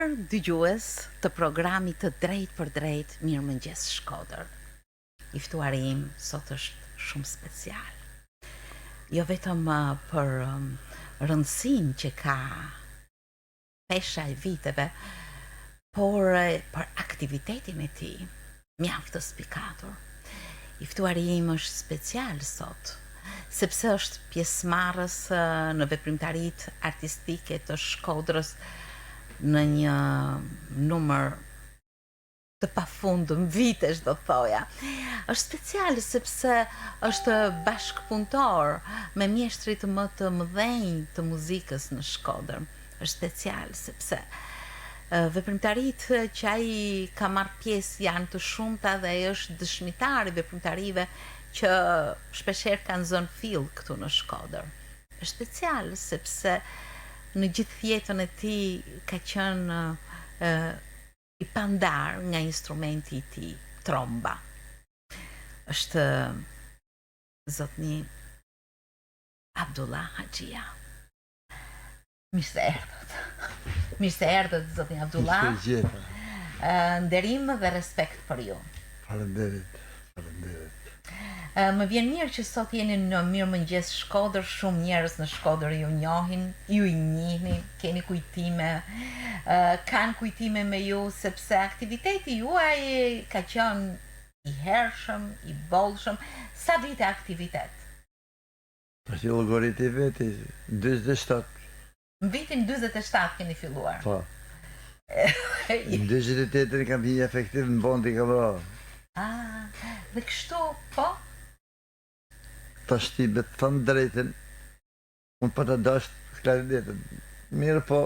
nderuar dëgjues të programit të drejtpërdrejtë Mirëmëngjes Shkodër. I ftuari im sot është shumë special. Jo vetëm uh, për um, rëndësinë që ka pesha e viteve, por për aktivitetin e tij mjaft të spikatur. I ftuari im është special sot, sepse është pjesëmarrës në veprimtaritë artistike të Shkodrës në një numër të pafundëm vitesh do thoja. Është special sepse është bashkëpunëtor me mjeshtrit më të mëdhenj të muzikës në Shkodër. Është special sepse veprimtaritë që ai ka marrë pjesë janë të shumta dhe ai është dëshmitar i veprimtarive që shpeshherë kanë zënë fill këtu në Shkodër. Është special sepse në gjithë jetën e tij ka qenë i pandarë nga instrumenti i tij, tromba. Është zotni Abdullah Haxhia. Mirë se erdhët. Mirë se erdhët zotni Abdullah. Mirë se gjeta. Nderim dhe respekt për ju. Faleminderit. Faleminderit. Më vjen mirë që sot jeni në Mirëmëngjes Shkodër, shumë njerëz në Shkodër ju njohin, ju i njihni, keni kujtime, kanë kujtime me ju, sepse aktiviteti juaj ka qenë i hershëm, i bollshëm, sa vite aktivitet? Tash i llogariti veti, 47. Në vitin 47 keni filluar. Po. Në 48 kam hi efektiv në bandë i kam ra. Ah, dhe kështu, po? Tash ti me të thënë drejtën, unë po të dasht klarinetën. Mirë po,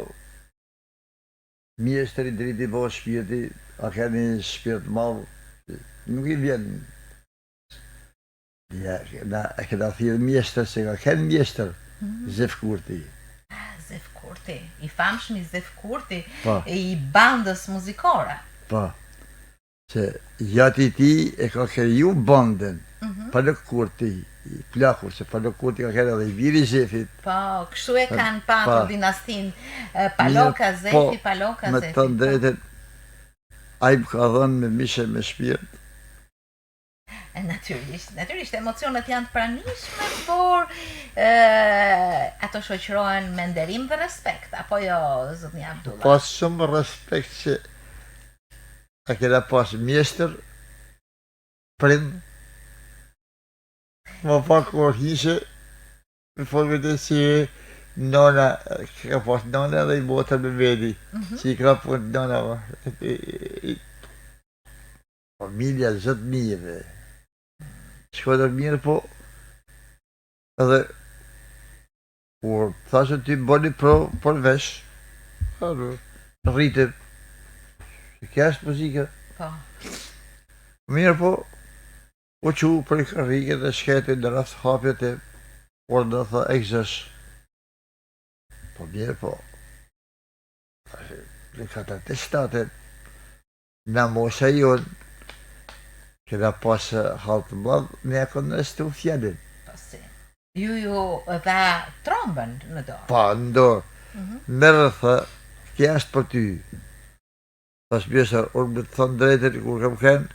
mjeshtri driti po shpirti, a ka një shpirt madh, nuk i vjen Ja, na e kena thirrë mjeshtër, se ka kenë mjeshtër, mm -hmm. Zef Kurti. Ah, Zef Kurti, i famshmi Zef Kurti, po. i bandës muzikore. Po, se jati i tij e ka kriju bandën, mm -hmm. Palok Kurti, i plakur, se Palok Kurti ka kenë edhe i biri i Zefit. Po, kështu e kanë patur po. dinastinë, Paloka Zefi, po, Paloka Zefi. Me të thënë drejtën, ai më ka dhënë me mish e me shpirt, Natyrisht, natyrisht emocionet janë të pranishme, por ë ato shoqërohen me nderim dhe respekt, apo jo, zotni Abdullah? Pas shumë respekt që e kena pas mjeshtër, prind, më pak kur hishe, në formë të si nona, ka pas nona dhe i motër me vedi, mm -hmm. që i ka punë nona, Familja zot mirë. Shkodër mirë po edhe kur thashë ti bëni pro për vesh, rritë se kjo është muzika. Po. Mirë po, u çu prej karrige dhe shketi në rast hapjet e por do tha ekzës. Po mirë po. Në 47 Na mosha jonë, kena pas hall të madh me ja kundërshtu fjalën. Po si. Ju ju dha trombën në dorë. Po, në dorë. Mm -hmm. Merre tha, kjo është për ty. Thash mjeshtër, unë me të thënë drejtën, kur kam kenë,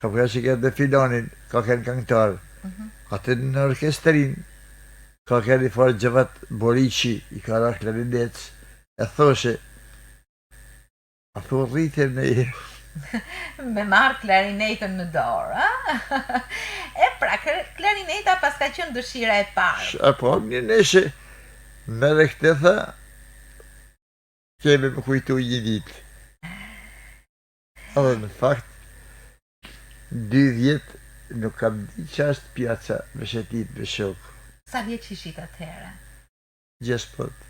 kam kenë që kenë dhe filanin, ka kenë kangtar. Mm -hmm. Aty në orkestrin, ka kenë i farë Xhevat Boriqi, i ka ra klarinetës, e thoshe, A thu rritje me i... me marrë klarinetën në dorë, a? e pra, klarineta paska qenë dëshira e parë. E po, një neshe, merre këtë tha, ke me më kujtu një ditë. Edhe në fakt, dy vjet nuk kam di që është pjaca me shetit me shokë. Sa vjeç ishit atëherë? 16.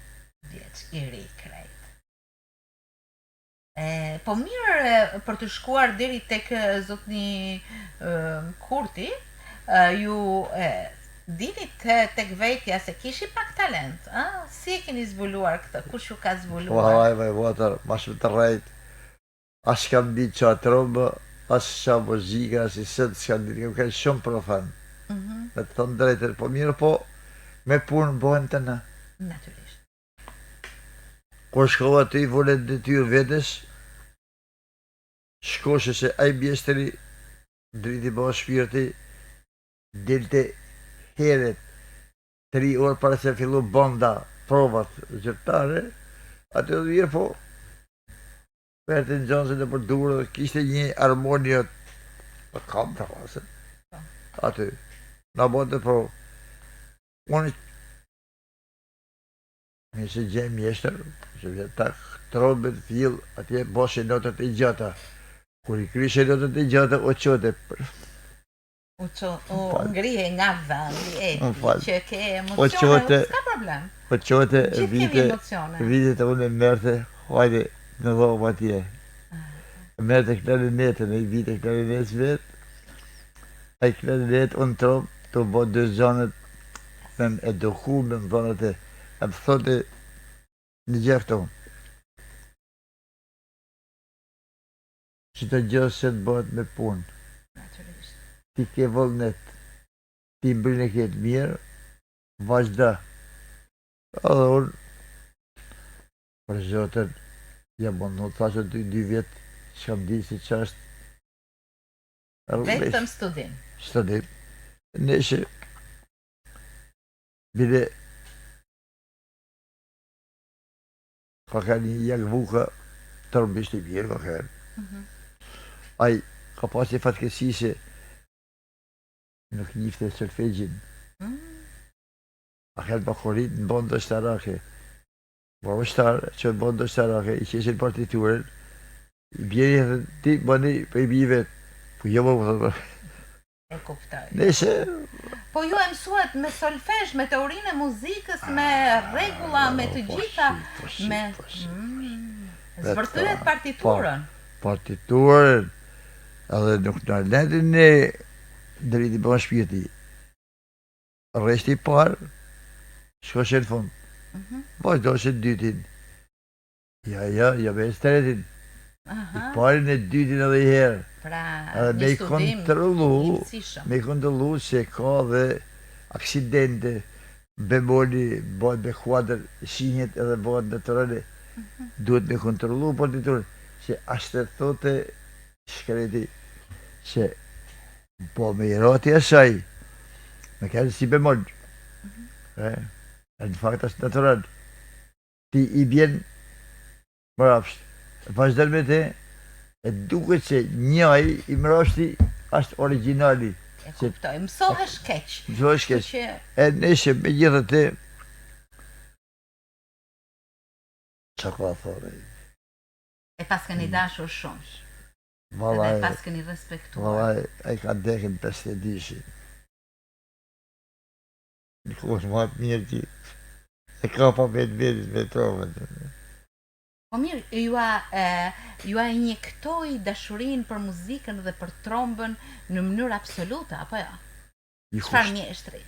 Vjeç, i ri krejt. E, po mirë për të shkuar deri tek zotni Kurti, ju e, dinit te, tek vetja se kishit pak talent, ë? Si e keni zbuluar këtë? Kush ju ka zbuluar? Po haj vaj votër, ma shumë të rrejt. As kam ditë ça trombë, as ça muzika, as i sëtë s'kam ditë, kam qenë shumë profan. Mm -hmm. Me të thënë drejtën, po mirë po, me punë bëhen të në. Natyrisht. Kur shkova aty i vure detyrë vetes, shkoshe se ai mjeshtri, dritë i bëftë shpirti, dilte heret, tri orë para se fillu banda provat zyrtare, aty dhe mirë po, merrte nxënësit nëpër durë dhe kishte një armonio të kam të pasën, aty, na bënte provë. Unë Mirë se gjej mjeshtër, se vjen tak, trombën, fill, atje boshe notat e gjata. Kur i kryshe notat e gjata, o qote. U ço, u ngrihe nga vendi, e ti që ke emocione, o s'ka problem. O qote, vite, vite të unë e merrte, hajde në dhomë atje. Ah. Merrte klarinetën, e i vite klarinetës vetë, ai klarinetë, unë trombë, të bo dy zanët, me më eduku, me më dhënë atë, e më thote një gjë këtu. Çdo gjë se të bëhet me punë. Natyrisht. Ti ke vullnet, ti mbrin e ke të mirë, vazhdo. Edhe unë, për zotin, jam mundu, thashë dy, dy vjet, s'kam di se që është, Vetëm studim. Studim. Nëse bile ka qenë një Jak Vuka trombist i mirë ka qenë. Mm -hmm. Ai ka pas një fatkeqësi se nuk njifte solfegjin. Mm. A qenë bakorit në bandë ushtarake. Po ushtar, që në bandë ushtarake, i qesin partiturën, i bjeri dhe ti bëni, po i bji vetë. Po jo më, po thotë. E kuptoj. Nëse Po ju e mësuat me solfezh, me teorinë e muzikës, me rregulla, me të po gjitha, po si, me po si, po si. Mm, zbërthyet partiturën. Po, partiturën, edhe nuk na lente ne dritë i bëftë shpirti. Rreshti i parë, shkoshe në fund. Mm -hmm. Vazhdoshe të dytin. Ja, ja, ja, me të tretin. I parin e dytin edhe i herë. Pra, edhe me i kontrollu, me i kontrollu se ka dhe aksidente, bemoli, bëhet me kuadër, shihet edhe bëhet natyrale. Mm -hmm. Duhet me kontrollu partiturën, se ashtë të thote shkreti, se po me i ra ti asaj, me kenë si bemol. Mm -hmm. e, në fakt është natural. Ti i bjen mbrapsht, vazhdon me te, e duket se njaj i mbrapshti është origjinali. E kuptoj, mësohesh keq. Mësohesh keq. Që... E nëse megjithatë, ça ka thore? E paskeni mm. dashur shumë. Vallai, Dhe e paskeni respektuar. Vallai, ai ka dekën 52-shin. Në kohën më të mirë që e ka pa vetë vetit me trombën. Po mirë, jua, e, jua injektoi dashurinë për muzikën dhe për trombën në mënyrë absolute, apo jo? Çfarë mjeshtri?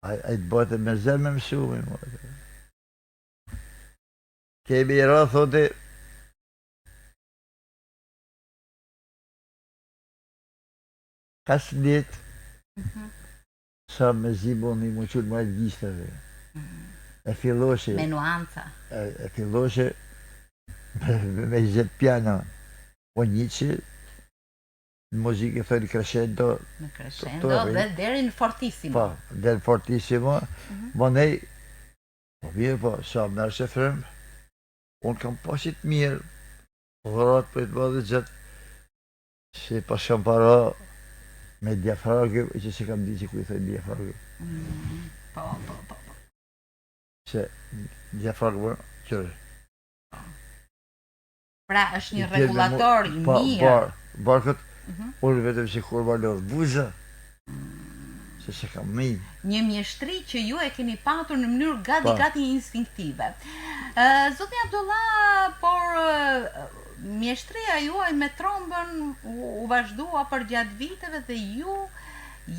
Ai, ai të bëte me zërë me mësu, me më. Kemi i ra, thote, Kaq ditë, sa me zi boni m'u çu majë gishtave. E filloshe. Me nuanca. E, e filloshe me, me zet piano. Po një që në muzikë e thonë crescendo. Në crescendo dhe deri në fortissimo. Po, deri në fortissimo. Mm -hmm. Po nej, po mirë po, sa merrshe frymë, unë kam pasit mirë, dhuratë prej të madhit Zot, Se pas kam para me diafragmë, që s'e kam di që ku i thojnë diafragmë. Mm, po, po, po, po. Se diafragmë, qërë. Pra është një rregullator i po, mirë. Bar, barkët, mm -hmm. unë vetëm se kur ma lodh buza, se s'e kam mi. Një mjeshtri që ju e keni patur në mënyrë gati Po. gati instinktive. Ë zotni Abdullah, por mjeshtria juaj me trombën u, u vazhdua përgjatë viteve dhe ju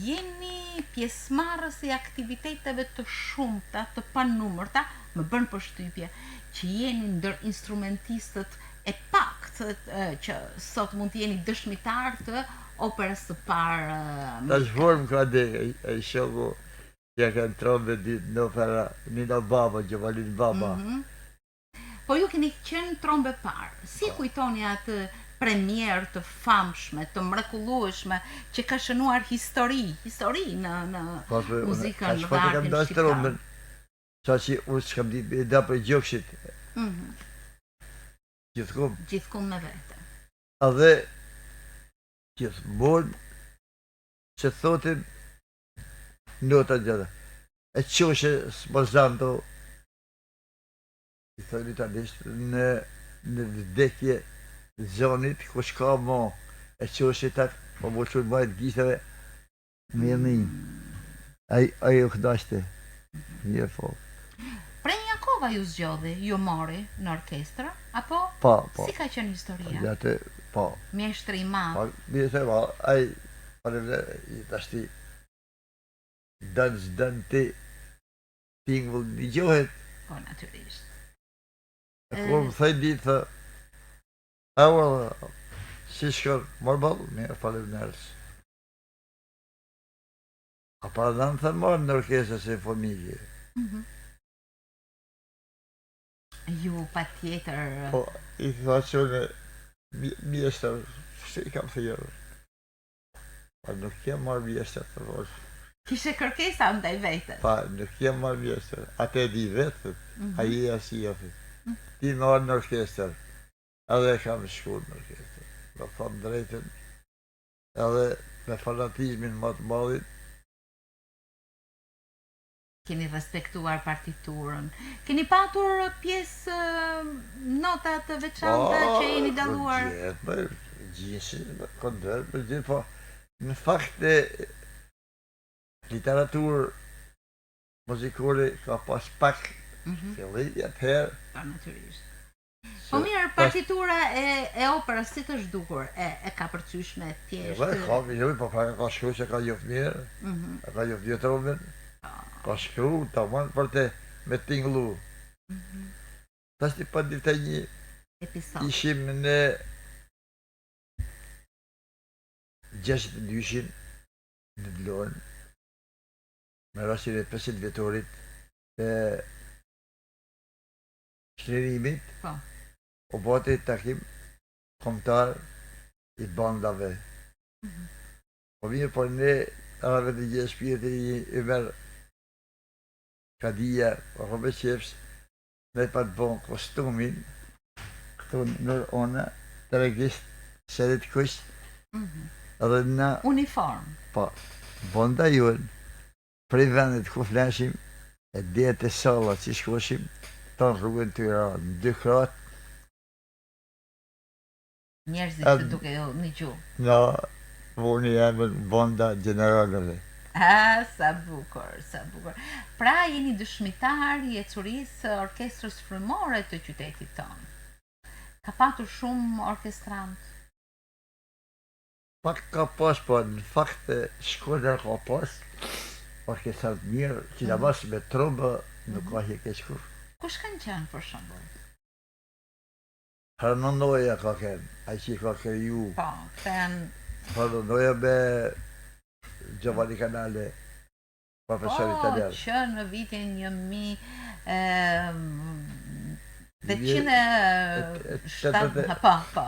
jeni pjesëmarrës i aktiviteteve të shumta, të panumërta, më bën përshtypje që jeni ndër instrumentistët e paktë që sot mund të jeni dëshmitar të operës së parë Tash formë ka dek ai shoku. Ja kanë trombe ditë në opera, Nino Baba, Gjovalin Baba. Mm -hmm. Po ju keni qenë trombë e parë. Si po. kujtoni atë premierë të famshme, të mrekullueshme që ka shënuar histori, histori në në po, po, muzikën dhe artin shqiptar. Sa që unë s'kam ditë me da prej gjoksit. Mm -hmm. Gjithkund. Gjithkund me vete. Edhe gjithmonë që thotin nota gjëra. E qoshe smorzando i thonë italisht në në vdekje zonit kush ka mo e qoshe tak po më çun majt gishtave me një ai ai u kënaqte mirë po Preng Jakova ju zgjodhi, ju mori në orkestra, apo po, po. si ka qenë historia? Po, atë, po. Mjeshtri i madh. Po, mjeshtri i madh, ai, po në i tashti, dan s'dan ti, tingull dëgjohet. Po, natyrisht. E kur më thej ditë, thë, e vëlla, si shkon, mirë boll, mirë, faleminderit. A pa dhe në të marrë në orkestra simfonike. Mm -hmm. Ju pa tjetër... Po, i tha që unë mjeshtër, si i kam thirrë. Pa nuk jam marrë mjeshtër të vërë. Kishe kërkesa ndaj vetes. Pa, nuk jam marrë mjeshtër. Atë e di vetë, mm -hmm. a je a si e thët. Mm -hmm. Ti marrë në orkestër. Edhe kam shku në orkestër. Me thonë drejtën, edhe me fanatizmin më të madhin. Keni respektuar partiturën. Keni patur pjesë nota të veçanta po, që jeni dalluar? Po, gjithë, gjithë, kondër, për gjithë, po, në fakt e literaturë muzikore ka pas pak mm -hmm. fillim atëherë. Po, natyrisht. Po mirë, partitura e e operës si të është dukur, e e kapërcyeshme, e thjeshtë. Jo, ka, jo, po pra ka shkru që ka njoft mirë, mm -hmm. ka njoft mirë trombën, ka shkru, tamam për të me tingllu. Mm -hmm. Tash pa ditë një episod. Ishim në 62-shin në Vlorë, me rastin e 50 vjetorit të Çlirimit, po. u bo aty takim kombëtar i bandave. Mm -hmm. Po mirë, por ne, rahmet i gjejë shpirti i Ymer Kadia, rrobë qefsh, ne pat bon kostumin, këtu në ona, të regjist, serit kuq, mm -hmm. edhe na... Uniform. Po, banda jonë, Prej vendit ku fleshim e deri te salla që shkoshim, tanë rrugën tu ra në dy krahët. Njerëzit të duke ju nigju. Na vuni emrin banda gjeneralëve. Ah, sa bukur, sa bukur. Pra jeni dëshmitar i ecurisë së orkestrës frymore të qytetit tonë. Ka patur shumë orkestrantë. Pak ka pas, po në fakt Shkodra ka pas orkestra të mirë, sidomos me trombë nuk ka hi keq kurrë. Kush kanë qenë për shembull? Frano Noja ka qenë, ai që i ka kriju. Po, këta janë Frano Noja me Giovanni Canale. Profesor po, italian. Po, që në vitin 1807, po, po.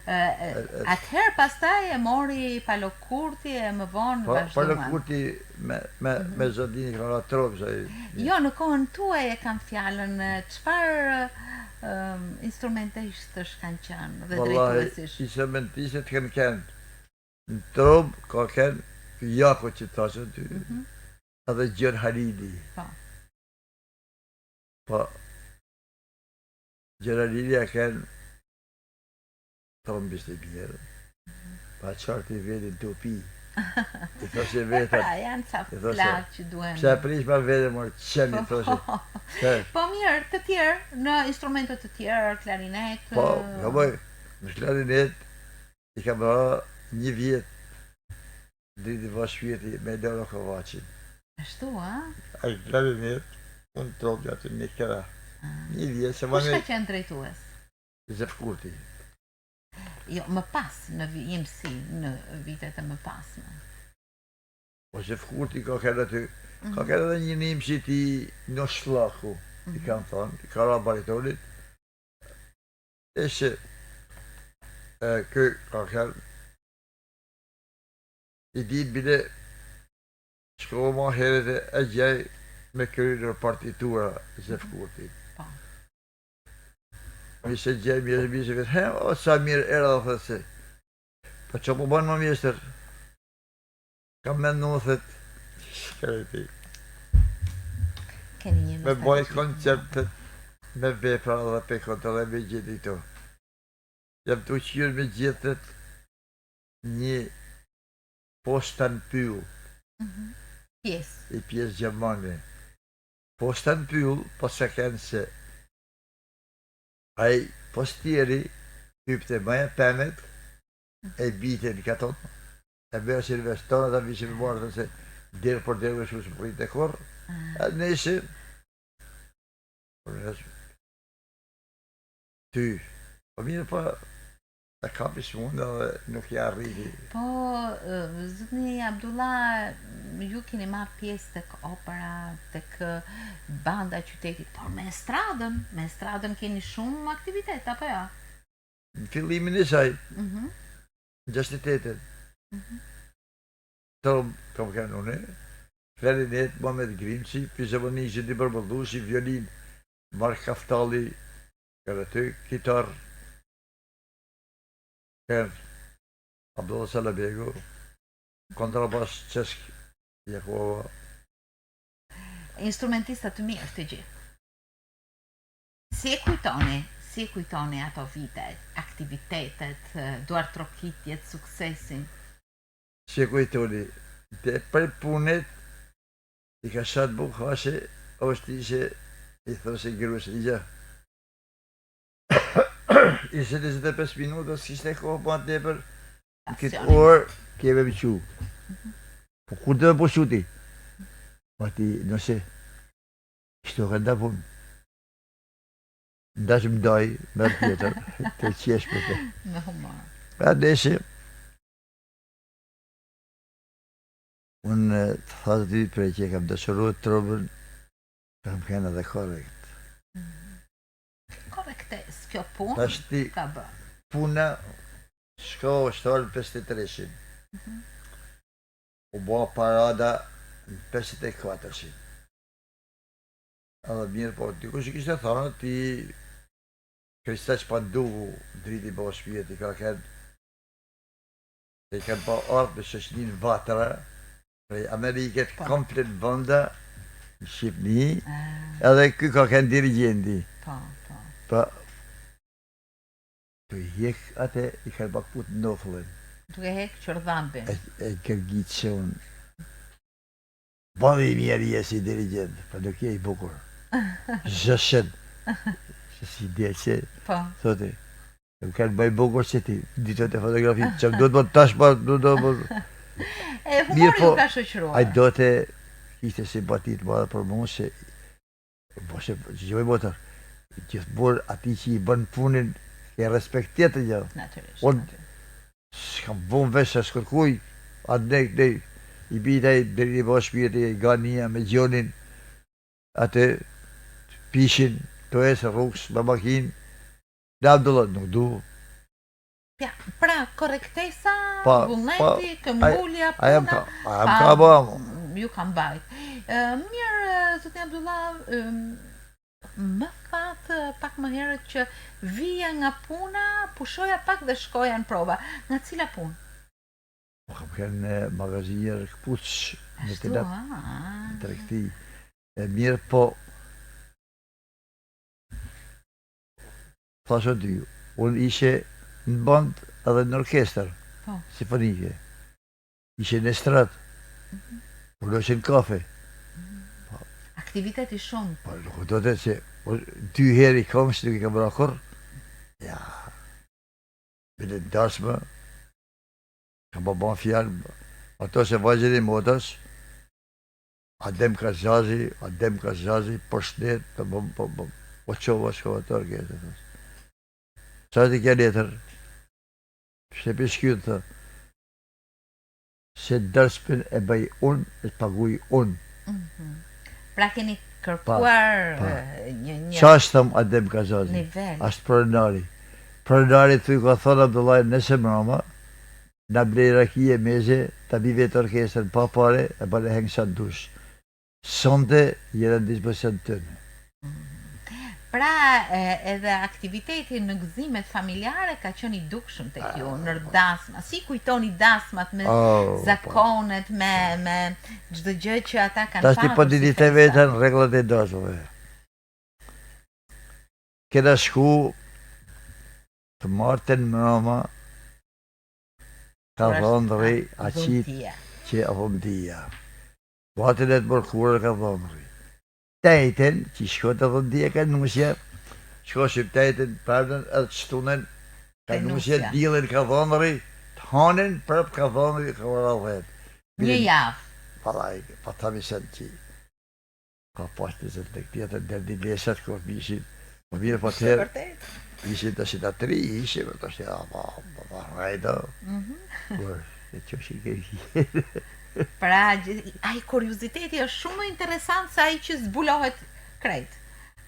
Atëherë pastaj e mori Palo Kurti e më vonë po, vazhduan. Palo Kurti me me mm -hmm. me zotërinë ka ra trop se Jo, në kohën tuaj e kam fjalën, çfarë um, instrumentistësh kanë qenë dhe drejtuesish? Vallahi, instrumentistët kanë qenë Në trombë ka qenë Jako që të thashë ty, mm -hmm. edhe Gjon Halili. Po. Po, Gjon Halili a qenë trombist i mirë, mm -hmm. pa qartë i vedin të pi. I thoshe po vetën. Pra, janë ca plakë që duhen. Pse e prish pa vetën, mor qen, i thoshe. Po mirë, të tjerë, në instrumente të tjerë, klarinet. Po, jo bëj, në klarinet, I kam ra një vjet dritë i pastë shpirti me Loro Kovaçin. Ashtu a? Ai klarinet, unë trombë aty në krah. Një vjet se Kush ka qenë drejtues? Zef Kurti. Jo, më pas në vijimësi, në vitet e mëpasme. Po Zef Kurti ka qenë aty, ka qenë edhe një nimsi i tij Noshllaku, i kanë thonë, i ka ra baritonit. E se e, ky ka qenë i ditë bile shkova ma herët e gjej me kry partitura Zef Kurti. Po. Mi se gjej, mi se mi se vetë, he, o sa mirë era dhe thëtë se, po që po bën më mjeshtër? Kam menu thet, shkreti. Keni një Me boj koncertet me vepra dhe pekot edhe me gjithë këto. Jam tu qyrë me gjithët një posta në pyll. Mhm. Pjesë. I pjesë gjermane. Posta në pyll, po se kenë se ai postieri hypte maja pemet e bite në katon E bërë si në vesh tonë, dhe vishë me marrë, se derë për derë me shu së pritë e kurrë. E nisi, ty, po mirë po, e kapi smunda dhe nuk ja arriti. Po, zotni Abdullah, ju keni marrë pjesë tek opera, tek banda e qytetit, por me estradën, me estradën keni shumë aktivitet, apo jo? Në fillimin e saj, mm -hmm. Në 68-ën, Tromb kam qenë unë, klarinet Mehmet Grimci, fizarmoni Zhedi Bërmëllushi, violin Mark Kaftalli, kanë aty, kitar, kanë Abdullah Salabegu, kontrabas Çesk Jakova. Instrumentista të mirë të gjithë. Si e kujtoni, si e kujtoni ato vite, aktivitetet, duartrokitjet, suksesin? Si e kujtoni, dhe për punët, i ka shatë bukë hashe, është ishe, i thoshe grues i gjë. Ishe 25 minuta, s'ishte kohë ma tepër, në këtë orë, keme më qu. Po kur të me pushu ti? Po ti, nëse, kështu ka nda punë. Ndash më daj, merr tjetër, të qesh për të. Me humor. A deshi, unë të thashë ty prej që e kam dashuru trombën, kam qenë edhe korrekt. Mm. Korrektesë, kjo punë Tashti, ka bë. Puna shko është orë në 53-shin. Mm -hmm. U bo parada në 54-shin. Edhe mirë, po dikush i kishte thënë ti Kristaq Panduku, driti bo shpirti, ka qenë i kanë pa ardhë me shoqëninë Vatra prej Amerike po. komplet banda në Shqipni, ah. edhe ky ka qenë dirigjenti. Po, po. Po, tu hek atë i kanë pa kput nofullën. Duke hek qërdhambin. E, e kërgit që unë. Boll i mirë je si dirigjent, po nuk je i bukur. Zhëshën, se si dhe që, po. thote, nuk kanë bëj bukur si ti, ditët e fotografi, që më duhet më tash, po, do do më... E, humori po, ju ka shoqëruar. Ai do të kishte simpati të madhe për mua se, po se, që që më gjithmonë atij që i bën punën, ke respekt tjetër gjë. Natyrisht. Unë s'kam vënë vesh as kërkuj, atë ne ne i bita i deri i bë shpirti i Gania me Gjonin atë pishin të ecë rrugës me makinë dhe Abdullah nuk du Ja, pra korrektesa, pa, vullneti, pa, këmbgulja, puna, a jam ka, a jam ka ba, ju kam mbajt. Mirë, zotni Abdullah, më thatë pak më herët që vija nga puna, pushoja pak dhe shkoja në prova. Nga cila punë? Po kam qenë në magazinier këpucë në Ashtu, të a, në tregti. E mirë, po thashë dy, unë ishe në band edhe në orkestër, Po. simfonike. Ishe në estradë, mm -hmm. por ishe në kafe. Mm -hmm. Po. Aktivitet i shumë. Po, nuk do të se, po, dy herë i kam, si nuk i kam bërë kurrë. Ja, me të dasmë, kam pa ban fjalë, ato se vajzën e motrës, Adem Kazazi, Adem Kazazi, përshnet, po, po, po, po, po qova shkova të orkestër. Sa ti kja letër? Pse pishkyt, thë? Se dasmën e bëj unë, e paguj unë. Mhm. Pra keni kërkuar pa, pa. një një Qa është thëmë Adem Kazazi? Nivel. Ashtë pronari. Pronari thuj ka thonë Abdullai nëse mrama, na blej raki e meze, ta bi vetë orkestrën pa pare, e bane heng sa dush. Sonte jena në dispozicion tënë. Pra edhe aktiviteti në gëzimet familjare ka qenë i dukshëm tek ju, në dasma. Si kujtoni dasmat me oh, po. zakonet, me me çdo gjë që ata kanë pasur? Tash ti po di të vetën rregullat e dasmave. Kena shku të martën mrama ka dhëndri a qitë që dhëndia. Vatën e të mërkurën ka dhëndri. T'enjten, që shko te dhëndia ka nusja, shkoshim t'enjten, premten edhe të shtunën, ka nusja, dielën ka dhëndri, të hanën prap ka dhëndri, ka ora 10. Një javë. Vallai, po ta sen që ka pas të zëtë të tjetër, dhe di lesat kur ishin, po mirë po tërë, ishin të si të tri, ishin, po të si, a, po, po, po, rajdo, mhm. kur, e që shi ke Pra, ai kurioziteti është shumë më interesant se ai që zbulohet krejt.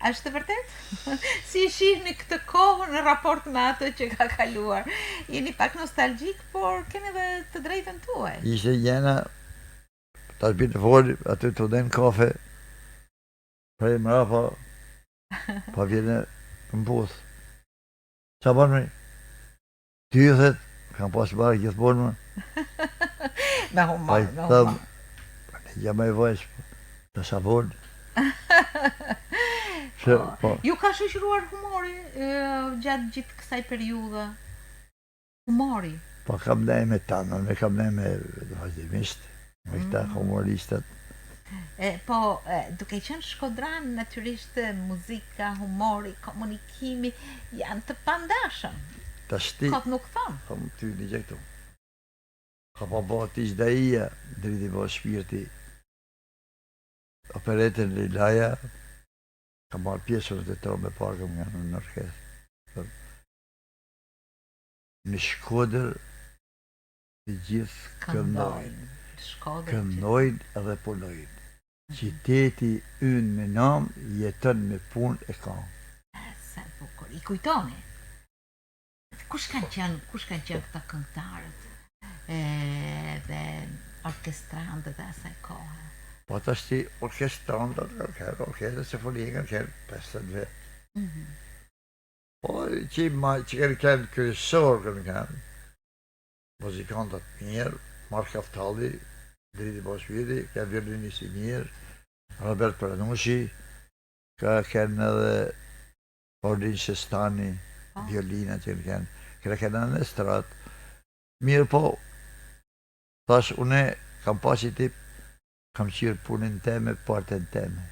A është e vërtet? Si e shihni këtë kohë në raport me atë që ka kaluar? Jeni pak nostalgjik, por keni edhe të drejtën tuaj. Ishte njëna, tash bi të folë, aty të dhënë kafe, prej mrapa, pa vjen në puth. Qa bën me? Ty kam pas marrë gjithmonë më. Me humor, me humor. Po ne jam e vajzë, po, të sa vonë. Se, po. po. Ju ka shoqëruar humori gjatë gjithë kësaj periudhe? Humori? Po kam nej me tanë, ne kam nej me vazhdimisht, me këta mm. humoristët. E, po, e, duke qenë shkodran, natyrisht muzika, humori, komunikimi, janë të pandashëm. Tashti, Kot nuk thonë. Thom ty një gjë këtu. Ka pa bo Tiq Daija, dritë i bo shpirti, operetën Lilaja, ka marrë pjesë në të trombë parë kam nga në orkestër. Në Shkodër të gjithë këndojnë. Këndojnë edhe punojnë. Qyteti ynë me nam jeton me punë e kangë. Sa bukur. I kujtoni? Kush kanë qenë, kush kanë qenë këta këngëtarët e, dhe orkestrantët e asaj kohe? Po tashti orkestrantët kanë qenë, orkestra simfonike kanë qenë 50 vetë. Mm -hmm. Po që ma që kanë qenë kryesor kanë qenë muzikantat mirë, Mark Aftalli, dritë i bo shpirti, ka violinist i mirë, Robert Pranushi, ka qenë edhe Paulin Shestani, po. violina që kanë qenë, ka qenë edhe në estradë. Mirë po, thash une kam pas një tip, kam qyrë punën teme, partën teme.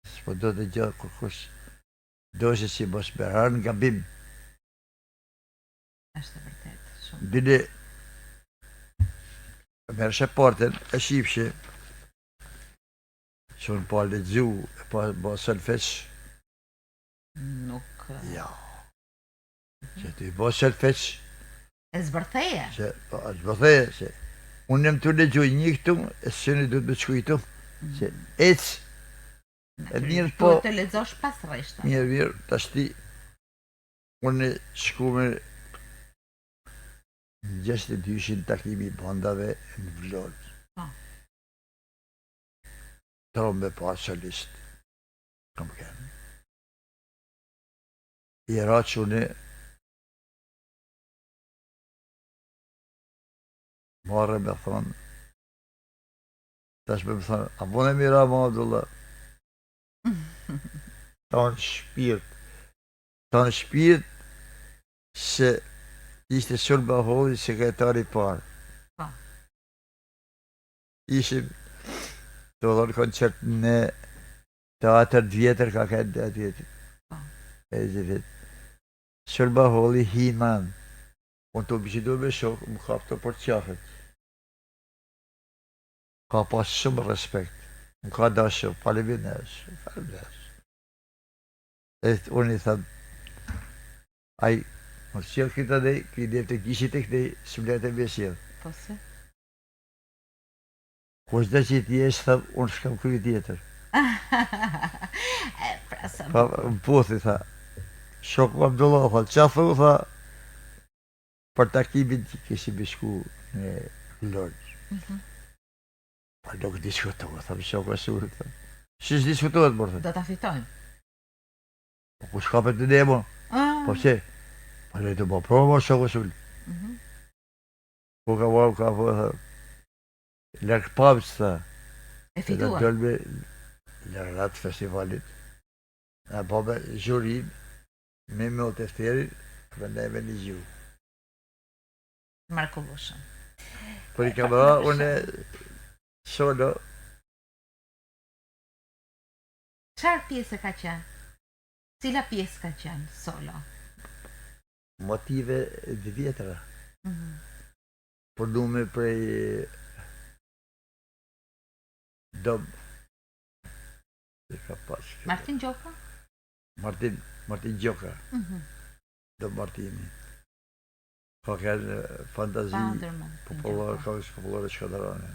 S'po do të gjë kërkush, doshe si mos me ra në gabim. Është e vërtetë, shumë. Bile, merrshe partën e shifshe, që unë pa lexu, e pa bo solfeç. Nuk... Ja. Që ti bo solfeç. E zbërtheje. Se, po, e zbërtheje, se unë jam tu lexu një këtu, e syni duhet me shku këtu, se mm. ec, e mirë po... Duhet të lexosh pas rreshtave. Mirë, mirë, tashti, Unë shkume në 62-shin takimi i bandave në Vlorë. Po. Trombë pa solist. Kam kenë. I ra që unë marrë me thonë, tash me më thonë, a bune mi ra ma Abdullah? Tonë shpirt, Tonë shpirt se ishte Sul Baholli sekretari i parë. Po. Ishim të dhënë koncert në teatër të vjetër ka kenë të vjetër. Po. E gjithit. Sul Baholli himan. Unë të bisedu me shok, më kap të për qafet. Ka pas shumë respekt. Më ka dashur, faleminderit, faleminderit. E unë i them, ai. Mos sjell këtë andej, ky i del te gishti te këtej, s'më lë të me sjell. Po se? Kushdo që të jesh, tha, unë s'kam kry tjetër. E, pra sa Pa, bukur. më puthi, tha. Shoku Abdullah, tha, ça thu, tha, për takimin që kishim shku në Vlorë. Mm -hmm. Po nuk diskutohet, tha, shoku Sulë, tha. Si s'diskutohet, mor, tha. Do ta fitojmë. Po kush kapet në demo? Ah. Po pse? Po le të bo prova, shoku Sulë. Mm -hmm. Po ka po, ka po, tha. Largpamës, tha. E fituar. Dhe dolme laureat festivalit. Na po me zhurin, me me tefterin, dhe ne me një gjuhë. Mrekullueshëm. Po i kam ra, unë solo. Çfarë pjese ka qenë? Cila pjesë ka qenë solo? Motive të vjetra. Mm -hmm. Punu prej Dom e ka pas Martin Gjoka? Martin, Martin Gjoka. Mm -hmm. Dom Martini. Ka qenë fantazi popullore, ka qenë popullore shkodrane.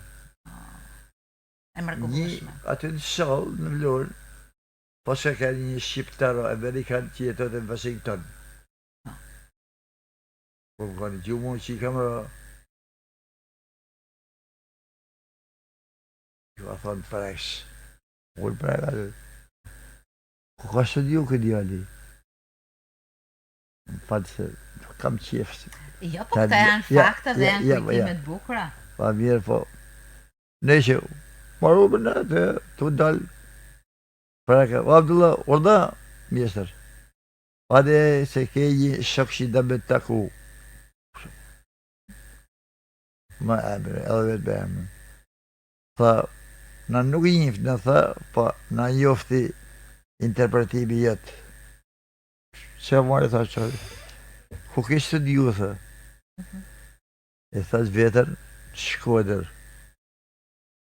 Ah, e mrekullueshme. Një aty në sallë në Vlorë, pas ka qenë një shqiptar amerikan që jetonte në Washington. Ah. Po më kanë gjumë që i kam ra. Ju ka thonë presh. Unë prek aty. Ku ka studiu ky djali? Më falë se nuk kam qef. Jo, po këta janë fakte dhe janë kujtime të bukura. Pa mirë, po. Nejse, maru për në të, të dalë. Preka, o Abdullah, urdhno, mjeshtër. Hajde se ke një shok që do me taku. Më emër, edhe vetë me emër. Tha, na nuk i njifë, na tha, po na njofti interpretimi jot. Që marrë, tha, që, ku ke studiu, tha. E thash vetën, në Shkodër.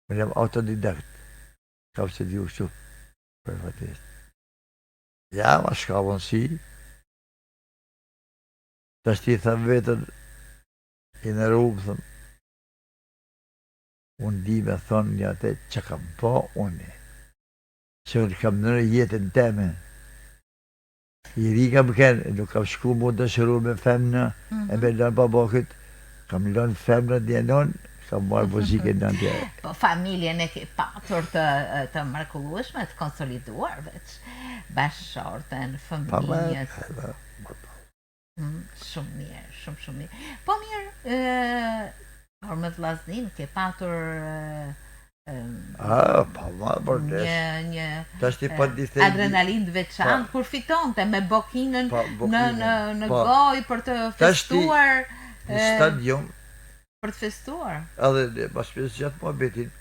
Unë jam autodidakt. Kam studiu kështu, privatisht. Ja, ma s'ka mundësi. Tashti tha vetën, i nderum, thëm. Unë di me thonë një atë që kam po unë. Se unë kam ndërru jetën teme. I ri kam kenë, nuk kam shku mu dashuru me femna, mm -hmm. e me lënë pa bokët, kam lënë femnat një anon, kam marrë muzikën në tjetër. Po familjen e ke patur të, të mrekullueshme, të konsoliduar veç, bashkëshorten, fëmijët. Pa, pa, pa. Mm, shumë mirë, shumë shumë mirë. Po mirë, ë por me vllaznin ke patur ë Ah, pa ma, por një një Tashti pa dithej. Adrenalinë të veçantë kur fitonte me bokinën pa, në në në pa. gojë për të festuar në stadium për të festuar. Edhe ne pas pjesë gjatë muhabetin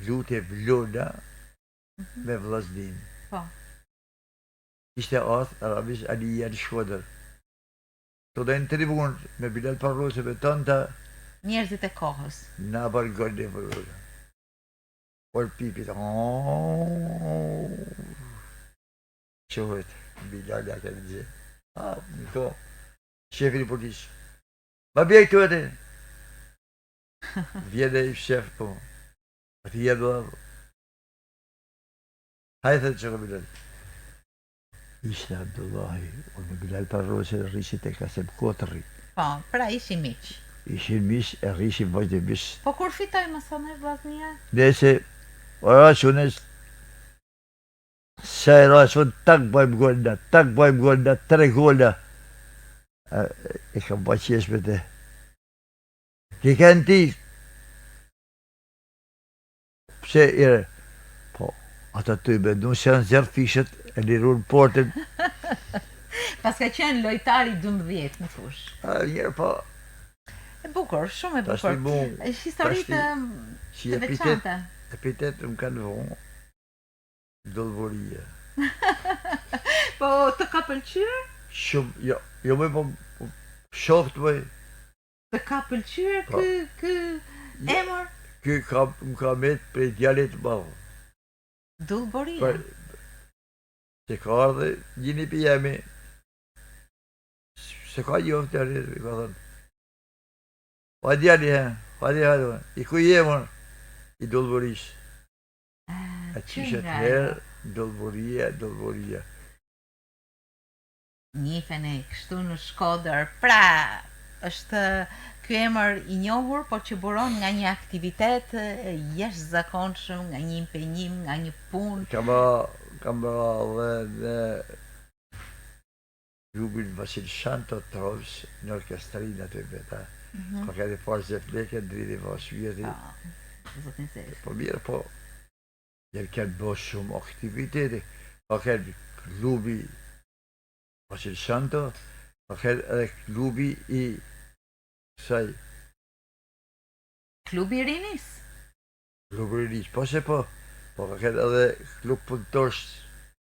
lute Vlona mhm. me vllaznin. Po. Ishte ardhë Ramiz Alia në Shkodër. Të dhe në tribunë me Bilal Parrucë me tënda. Njerëzit e kohës. Na bërë gol në Vlorë. Por pipit. Qohet, Bilal ja kemi gjithë. Ah, në ko. Shefin i policisë. Ma bje këtu atë. Vjen e i shef, po. Ati jetë dhe. Hajde thotë shoku Bilal. Ishte Abdullahi, unë me Bilal Parrucën rrishim te Kasem Kotrri. Po, pra ishin miq. Ishin miq e rrishim vazhdimisht. Po kur fitoi më thoni Vllaznia? Nëse ora që sa e ra që tak bëjmë gol na, tak bëjmë gol na, tre gola. E kam pa qesh me te. Ki kënë ti, Pse ire? Po, ata të mendu se janë zjerë fishët e lirun portën. Paska qenë lojtari 12 në fushë. A, njërë, po. E bukur, shumë e bukur. Mu, Histori të, të veçanta. Epitet më kanë vonë, Dullboria. po, të ka pëlqyer? Shumë, jo, jo më po, po shokët më, Të ka pëlqyer po. ky ky emër? Ky ka më ka met prej djalit të madh. Dullboria. Për, që ka ardhë një nipi jemi. S'e ka njoft djali, i ka thënë. O djali, he, hajde, hajde, i ku je, më? I Dolborisë. A qysh atëherë, Dolboria, Dolboria. Njifeni kështu në Shkodër. Pra, është ky emër i njohur, por që buron nga një aktivitet i jashtëzakonshëm, nga një impenjim, nga një punë. Kam ba, kam ba dhe në klubin Vasil Shanto Trols në orkestrin aty veta. Mm -hmm. Ka qenë parë Zef Leke, ndriti po shpirti. Po, zotin Zef. Po mirë, po, janë kenë bo shumë aktivitete. Ka qenë klubi Vasil Shanto, ka qenë edhe klubi i kësaj. Klubi i rinisë? Klubi i rinisë, po se po, po ka qenë edhe klub punëtorësh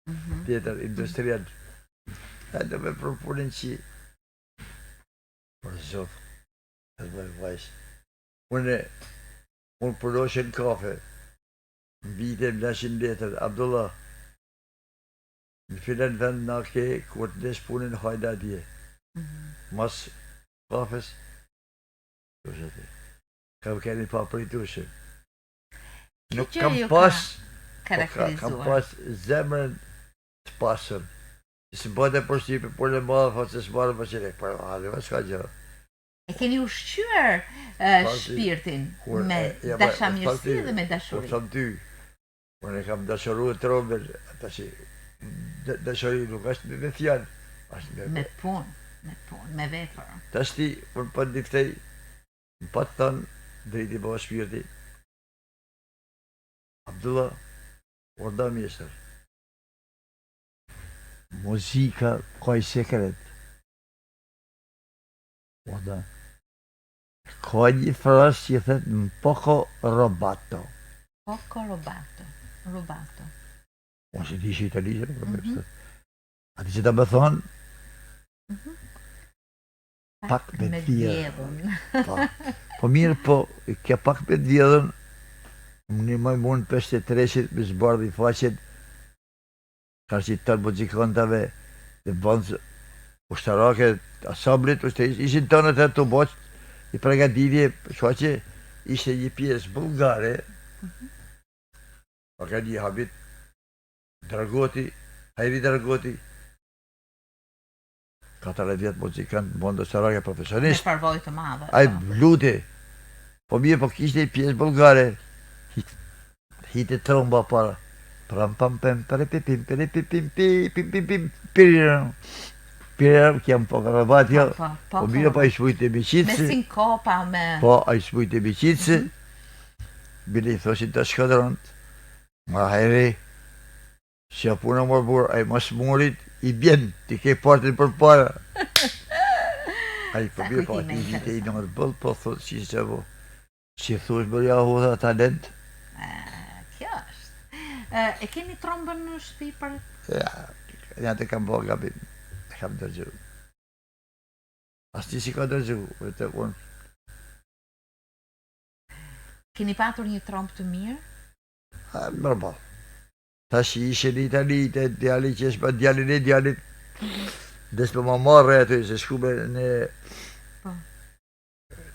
mm -hmm. tjetër, industrial. Edhe me përpunin që për zot, edhe vajzë. Unë, unë punojsha në kafe, në vite më lashin letër, Abdullah, Në filan vend na ke kur të lesh punën hajde atje. Mas kafes, është aty. Kam qenë i papritushëm. Nuk kam pas, po kam pas zemrën të pasur. Se bëhet e përshtypje punë e madhe, thotë se s'marrë më qenë, por hajde, më s'ka gjë. E keni ushqyer shpirtin me dashamirësi dhe me dashuri. Kur thom ty, Unë e kam dashuru trombën, tashi dashuri nuk është me fjalë, është me me punë, me punë, me vepër. Tashti unë po diftej, më pat thënë, driti baba shpirti, Abdullah, urdhno mjeshtër. Muzika ka i sekret. Urdhno. Ka një frazë që thotë un poco rubato. Poco rubato, rubato. Unë s'e di italisht, po mm -hmm. A di që do me thonë? Mm -hmm. Pak me të vjedhun. Po, po mirë, po, kjo pak me të vjedhun, më një majmun 53-shit, me zbardhi faqen, Karshi tanë muzikantave dhe bandës ushtarake, ansamblit, ishin tanë atë të bo një pregaditje, shfaqje, ishte një pjesë bullgare, mm pa ka një habit, Dragoti, Hajri Dragoti, 40 vjet muzikant, bandë ushtarake profesionist. Me përvojë të madhe. Ai po. Luti. Po mirë, po kishte një pjesë bullgare. Hite tromba para. Pram pam pem pere pi pim pere pi pim pi pim pim pim piriram. Piriram kjam po karabat jo. Po, po, po mirë, po ai smujte me qitësi. Me sinkopa me. Po ai smujte me qitësi. Mm -hmm. Bile i thoshin të shkodront. Ma Hajri, Si a puna mor burrë, ai mas murit i bjen, ti ke partin përpara. Ai po bje po aty vite i në bëll, po thot si se po. Si thush bërë ja hudha talent. Kjo është. E keni trombën në shtëpi për? Ja, ja të kam bërë gabim. E kam dërgju. Asnjë s'i ka dërgju, vetëm unë. Keni patur një trombë të mirë? Normal. Tash ishe në Itali, te djali që është djalin e djalit, des për ma marrë aty, se shku me në po.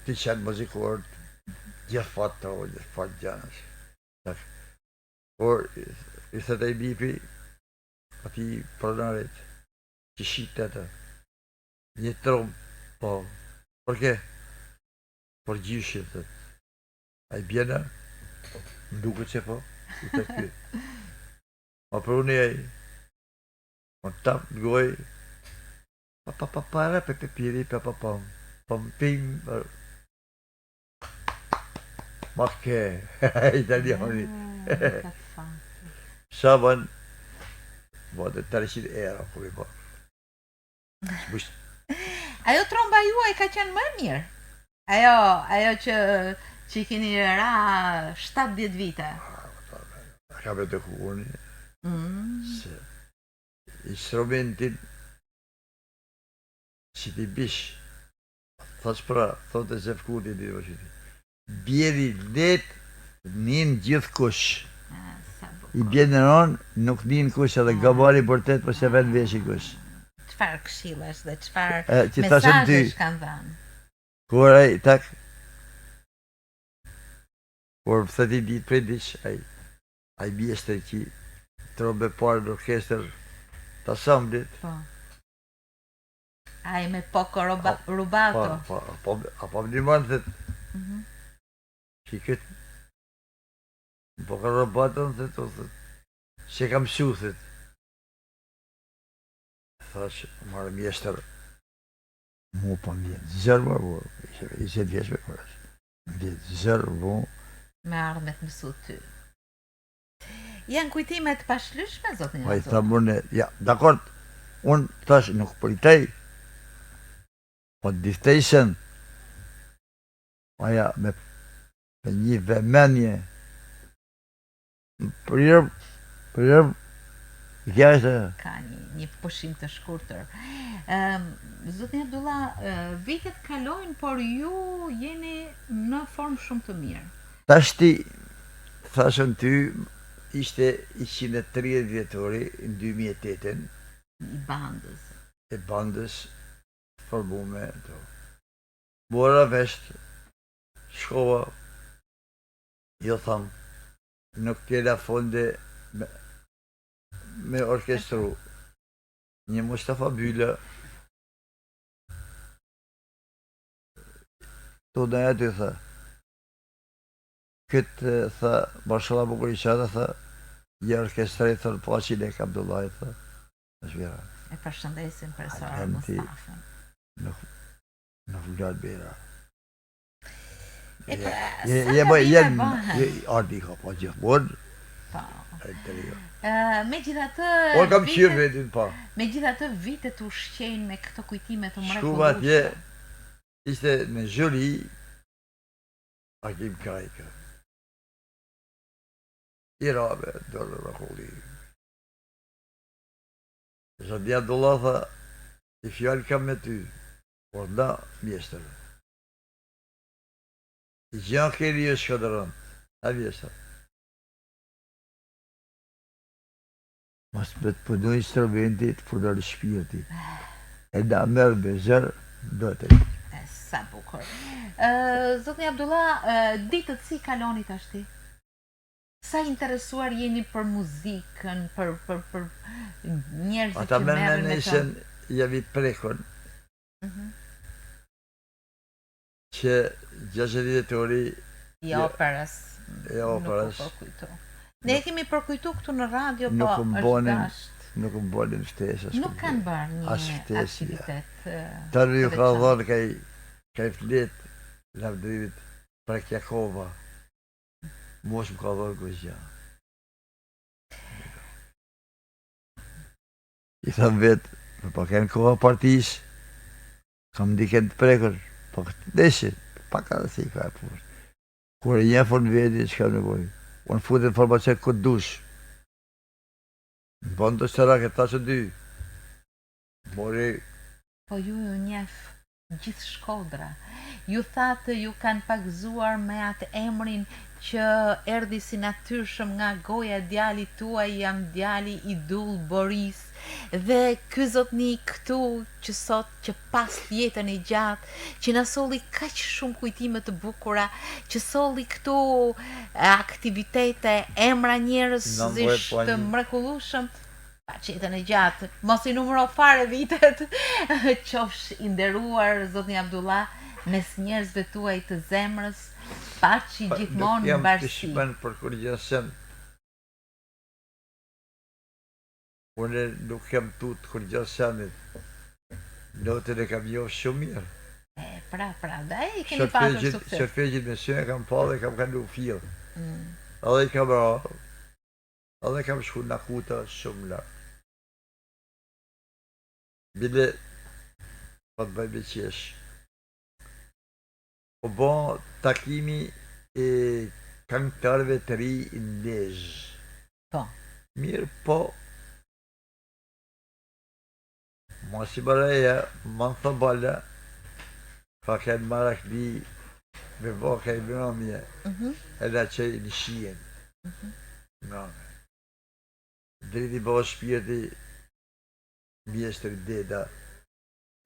Ti qenë muzikor, gjithë fat të o, gjithë fat gjanës. Por, i thët e i nipi, ati pronarit, që shitë të të, një trombë, po, për ke? Për gjyshin, thët. A i bjen a? Më duket që po, i të ky. Ma pruni ai, më tap në gojë, pa pa pa para pe pe piri pa pa pam, pam pim, ma ke, italiani. Sa bën, bo të 300 euro, ku i bo. Ajo tromba juaj ka qenë më e mirë. Ajo, ajo që që i keni ra 70 vite. A ka me të kuani? Mm. Se instrumentin si ti bish, thos pra, thotë Zef Kurti, di vëshiti, Bjeri let nin gjithkush. I bjen rëndë nuk nin kush edhe gabari bërtet po s'e ven veshin kush. Çfarë këshillash dhe çfarë mesazhesh kanë dhënë? Kur ai tak Kur më thëti ditë prej dish, ai ai mjeshtër që trombë parë në orkestër të ansamblit. Po. Ai me poco roba, rubato. Po, po, po, a po më ndihmon thët. Mm -hmm. Që këtë poco rubato thët, thët. Se kam mësu thët. Thash, marë mjeshtër, mu po më vjen zor, më po, ishe 20 vjeç me kërës. Më vjen zor, mu. Me ardhë me të mësu ty. Janë kujtime të pashlyeshme, zotni Po i tham unë, ja, dakord, unë thash nuk pritej, po diftejshën, aja me, me një vëmendje, Për për Kjo është ka një një pushim të shkurtër. Ëm zotni Abdullah, vitet kalojnë, por ju jeni në formë shumë të mirë. Tashti thashën ty ishte 130 vjetori në 2008-ën. I bandës. E bandës formume to. Mora vesh, shkova Jo tham, nuk kena fonde me, me orkestru. Një Mustafa Byla, të në aty, tha. Këtë, tha, Marshala Bukurisha, tha, një orkestraj, tha, në paqin e Abdullahit, tha. Është vera. E përshëndesim profesor Mustafën. Nuk, nuk vlarë bera. E pra, Je, sa je, bëj, gabime jen, bëhen. je, Ardi ka pa gjithmonë. Po. E të rio. Megjithatë, Unë kam qyrë vitet, vetin pa. megjithatë vitet ushqejnë me këto kujtime të Shkuva atje, mrekullueshme. ishte në zhuri, Agim Krajka. I rabe, dorë mrekulli. Zotni Abdullah tha, i fjalë kam me ty, por na mjeshtër. Gja keni ju shkodran, a mjeshtër. Mos me të punu instrumenti, të punon shpirti. E na merr me zor, do të. E, sa bukur. Ë, zotni Abdullah, ditët si kaloni tashti? Sa interesuar jeni për muzikën, për për për njerëzit Ata që merren merren me me të? nesën, jam i prekun, Mhm. Që 60 vjetori i operës. I operës. Nuk u përkujtu. Ne e kemi përkujtu këtu në radio, po nuk është bonin, dasht. Nuk më bonin ftesë. Nuk kanë bërë një as ftesë, aktivitet. Tani ju ka dhënë kaj, kaj fletë lavdrimit Prek Jakova. Mua s'më ka dhënë kurgjë. I tham vetë, me pa kenë koha partisë, kam ndiken të prekur, po këtë deshe, pak edhe si ka e punë. Kur e njeh unë vetin, s'kam nevojë. Unë futem në formacion ku dush. Në bandë ushtarake, ta që dy. Mori... Po ju ju njef gjithë Shkodra. Ju thatë ju kanë pagëzuar me atë emrin që erdhi si natyrshëm nga goja e djalit tuaj jam djali i Dull Borisë dhe ky zotni këtu që sot që pastë jetën e gjatë që na solli kaq shumë kujtime të bukura që solli këtu aktivitete emra njerëzish të mrekullueshëm Paç jetën e gjatë, mos i numëro fare vitet, qofsh i nderuar zotni Abdullah mes njerëzve tuaj të zemrës, paçi Nuk gjithmonë jam mbarësi. pishman për kurrgjë sen. Unë nuk jam tut kurrgjë senit. Notën e kam njohë shumë mirë. E, pra, pra, dhe i keni patur sukses. Solfegjin me sy e kam pa dhe kam kalu fill. Mm. Edhe i kam ra, Edhe kam shku në akuta shumë lart. Bile, po të bëj me qesh. U bo takimi i këngëtarëve të ri në Lezhë. Po. Mirë po, mos i bëreja, më në thëbala, ka kenë marakli me bo kaj mramje, mm -hmm. e na qej në shijen. Mm -hmm. Mramje. Driti bo shpirti, Mjeshtri Deda.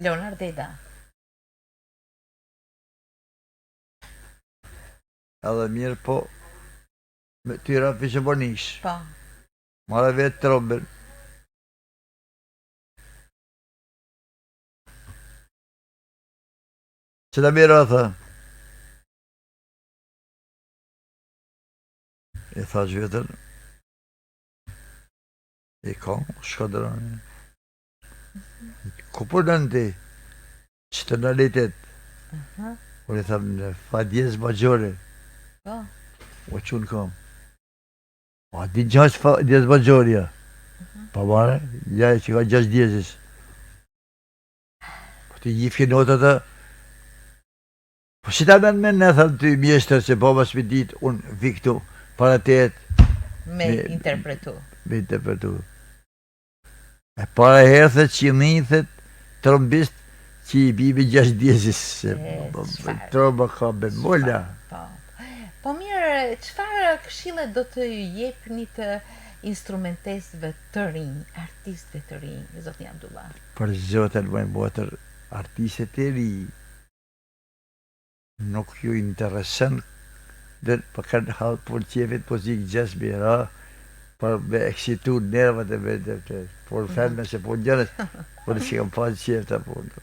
Leonard Deda. Edhe mirë po, me tyra fisharmonish. Po. Mara vetë trombën. Që ta mirë, tha? I thash vetën, i kom, shkodrën. Ku punon ti? Që tonalitet? Unë i tham në fa diez magjore. Po. O që unë kam. A di gjashtë fa diez magjore, ja. Pa mare, ja që ka gjashtë diezis. Po ti njifke notat e... Po si ta men me në thënë ty mjeshtër se baba s'mi dit, unë vi këtu para tejet Me interpretu. me interpretu. E para herë thët që njëthet trombist që i bi me gjashtë diezis, se E, çfarë? tromba ka bemola. Po. Po mirë, çfarë këshille do të jepni të instrumentistëve të rinj, artistëve të rinj, zotni Abdullah? Për zotën moj motër, artistët e ri nuk ju intereson dhe po kanë hall për qefit muzikë jazz me ra për me eksitu nervat e vetë, por femër se po gjëra, por si kam pas qef ta punë.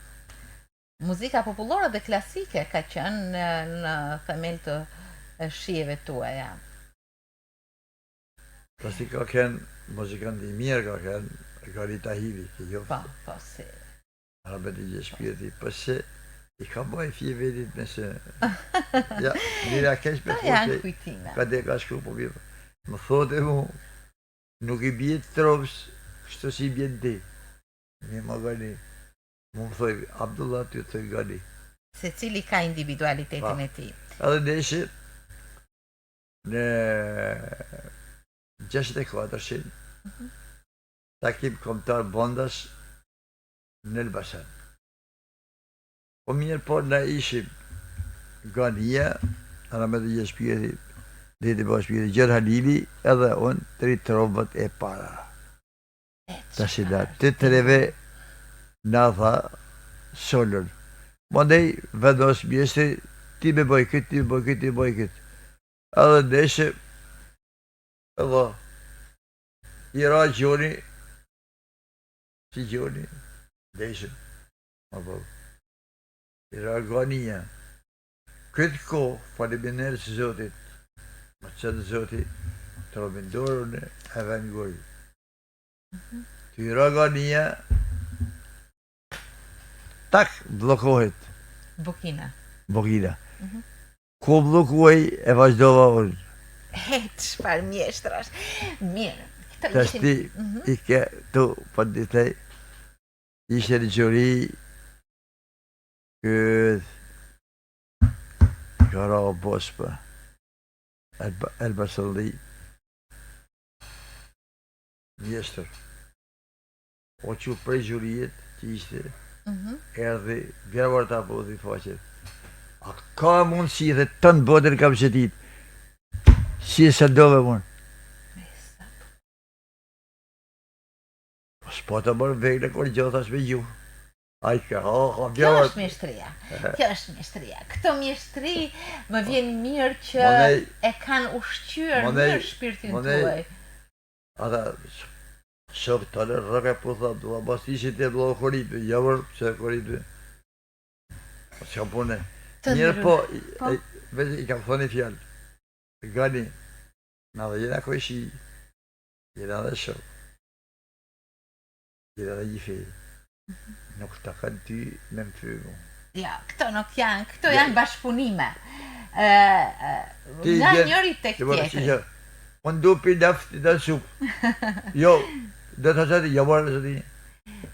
Muzika popullore dhe klasike ka qenë në, në themel të e, shijeve tuaja. Pasi ka qenë muzikant i mirë ka qenë Gani Tahiri, që jo Po, po, si. Rahmet i gjë shpirti, po se i ka bëj fije vetit me se ja, mira keq me Këto janë thotë kujtime. ka dhe ka shkru po mirë. Më thotë mu, nuk i bie trops, kështu si i bjen ti. Një më Gani. Mu më thoj, Abdullah, ty të thoj Gani. Secili ka individualitetin Pa. e tij. Edhe neshe, në 64-shin, takim kombëtar bandash në Elbasan. Po mirë, po ne ishim Gania, rahmet i gjë shpirti, deti po shpirti, Gjer Halili, edhe unë, tri trombat e para. E, Tash i na, të treve na tha solën. Mandej vendos mjeshtri, ti me bëj këtë, ti me bëj këtë, ti me bëj këtë. Edhe neshe, edhe i ra Gjoni, si Gjoni, deshëm, apo, i ra Gania. Këtë kohë, faleminderit Zotit, më qënë Zoti, trombin dorën e vend gojë. Ty i ra Gania, tak, bllokohet Bokina. Bokina. Ku bllokuaj e vazhdova unë. He, çfarë mjeshtrash. Mirë, këto Tash ishin ti i ke tu, po ditej, ishte në gjuri, këtë, ka ra bospa, Elba, Elbasanli, mjeshtër. O që prej gjurijet që ishte, Mhm. erdhi, vjervar ta po dhe faqet. A ka mundësi dhe tënë botën kam shëtit, si e sëndove mund? Me sa Po s'po të bërë vekle kur gjë thash me gjuhë. Ai ka, oh, ka Kjo vjervar. është mjeshtria. Kjo është mjeshtria. Këto mjeshtri më vjen mirë që Mandej- e kanë ushqyer mandej- mirë shpirtin mandej- tuaj. Ata, shok të lërë rëka po tha, do bas ishin të vëllai Koripi, ja vër, pse Koripi. Po s'kam punë. Të Mirë nderuar- po, Po. i- veç i kam thënë një fjalë. Gani, na dhe jena kojshi, jena dhe shok. Jena dhe një fej. Nuk ta kanë ty me më fy mu. Ja, këto nuk janë, këto Ja. janë bashkëpunime. Ë, ë, Ti nga vjen- njëri tek Ti bërë tjetri. që Unë du pi naft dhe sup. Jo, do të thëtë, jo bërë zoti.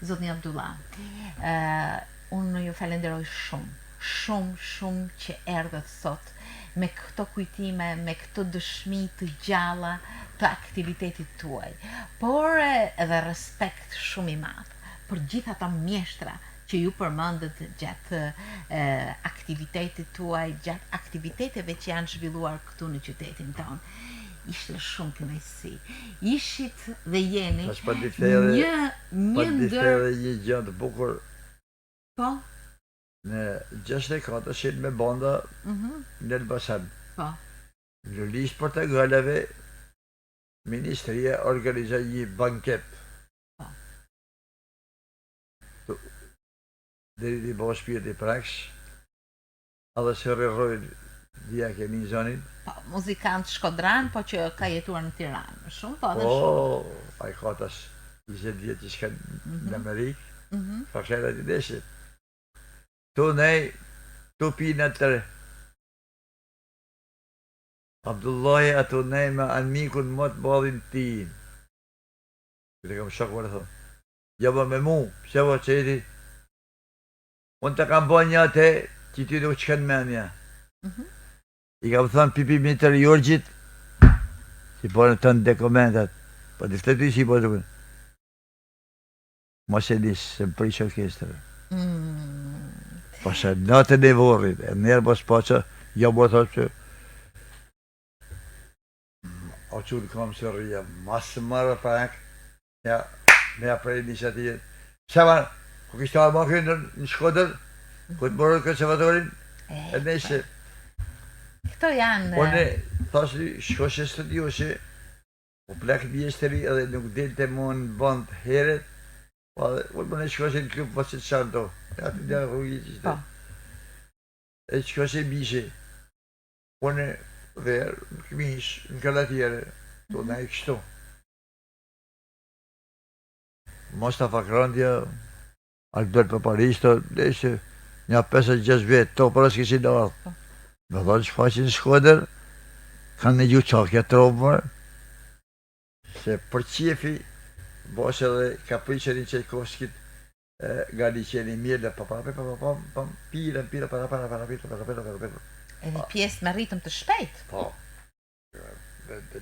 Zotni Abdullah, ë unë ju falenderoj shumë, shumë, shumë që erdhët sot me këto kujtime, me këto dëshmi të gjalla të aktivitetit tuaj, por e, edhe respekt shumë i madh për gjithë ata mjeshtra që ju përmendët gjatë e, aktivitetit tuaj, gjatë aktiviteteve që janë zhvilluar këtu në qytetin tonë. Ishte shumë kënaqësi. Ishit dhe jeni Tash pa di the një pa një di the ndër edhe një gjë të bukur po, në 64-shin me banda mhm, në Elbasan. po. Në Lulisht Portokaleve ministria organizoi një banket. Po. Deri t'i bo shpirti preksh, edhe se rrërrojnë dhja kemi një zonin. Po, muzikant shkodran, po që ka jetuar në Tiranë më shumë, po edhe shumë. Po, ai ka tash 20 vjet që shkon në Amerikë, Mhm. ka qenë aty deshi. Tu nej, tu pi në tërë. Abdullahi ato nej me anmikun më të madhin tin. Këtë kam shok më thonë. Ja ba me mu, pse ba që ti? Unë të kam bo një atë që ty nuk që kanë menja. Mhm. I kam thënë Pipi Mitër Jorgjit, që po në tënë dokumentat. Po të flet ty si po dokumentat. Mos e nis, se më prish orkestrën. Mm. Po se natën e vorrit, e nërë mos paqa, jo më thotë që O që në kam se rrija, mas marrë pak, ja, me ja prej iniciativën. Pse ma, ku kishte ardhur ma në, në Shkodër, ku të morën konservatorin, E, e nejse, Këto janë unë thash, shkosh e studioshe, u plak mjeshtëri edhe nuk delte më në band heret, po edhe, unë më në shkoshe në klub, po se të shanë to, aty në rrugë që ishte. Po. E shkoshe mishe, unë verë, në këmish, në kalatjere, to Mhm. na i kështu. Mustafa Krandja, Albert Paparisto, neshe, një 5-6 vjetë, to para s'kishin ardhë. Po. Me thonë shfaqin në Shkodër, kanë në gjuhë qakja tromër, se për qefi, bosh edhe kapriqen i Çajkovskit, e, nga liqeni mirë, pa pa pa pa pa pam, pam, pira, pira, para para para pira, para para para para. edhe pjesë me ritëm të shpejtë. Po.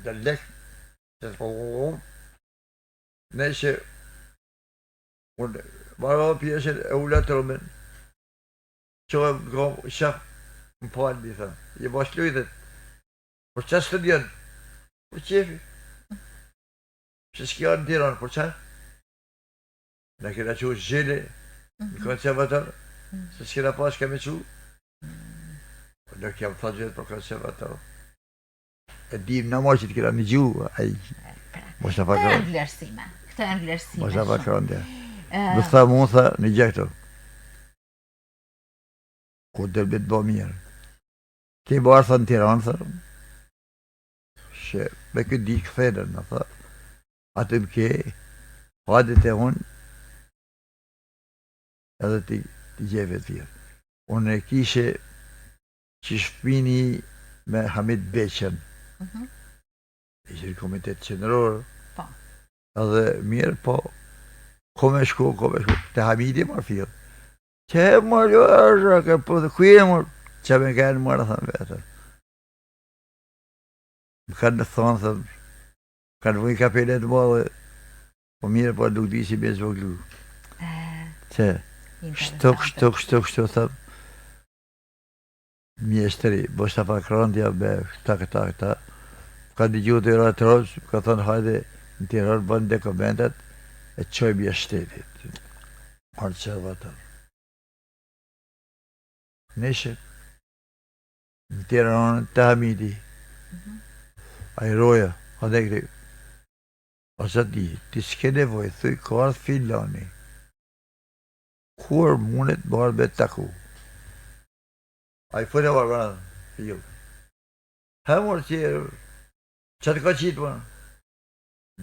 Dhe lek, dhe po, po, po. Nëse unë marrova pjesën e ula tromën, qohem gom, shah, më falni, tha, je bash lujtet. Por qa studion? Për qefi. Pse s'ke ardhur në Tiranë, por qa? Na kena qu zhele në konservator, se s'kena pas ka me qu. Po nuk jam thënë gjithë për konservator. E dim në marrë që të kena një gjuhë, ai, mos e Këto janë fakron, vlerësime. Këto janë vlerësime. mos e shumë. fakron dhe. Ë, Do tha mu, tha, në gjë këto. Ku do të bë mirë. Ti barë, tha, në Tiranë, tha, se me këtë di kthenen, në tha, aty më ke, hajde te unë, edhe ti, ti gjej vetë mirë. Unë e kishe që shpini me Hamid Beqen, mhm. ishte në komitet qendror. Po. Edhe mirë, po, ko me shku, ko me shku, te Hamidi marrë fill. Që e marrë, jo, është, ke po, ku je marrë? Që me kanë marrë, thënë vetën. Më kanë thonë, thënë, kanë vënë kapelet të madhe, po mirë, po nuk di si me zvoglu. E, Që, kështu, interesante. kështu, kështu, kështu, thënë, mjeshtëri, Mustafa Krandja me këta, këta, këta. Ka dëgju të ra Troç, ka thënë hajde në Tiranë bën dokumentet e çojmë jashtë shtetit. Konservator. Nishe, në Tiranë të Hamidi, Mhm. ai roja, a dhe këti, o zotni, ti s'ke nevoj, thuj ka ardhë filani. Kur mundet marrë me taku? Ai fune marrë marrë, fill. Ha morë tjerë, që të ka qitë më?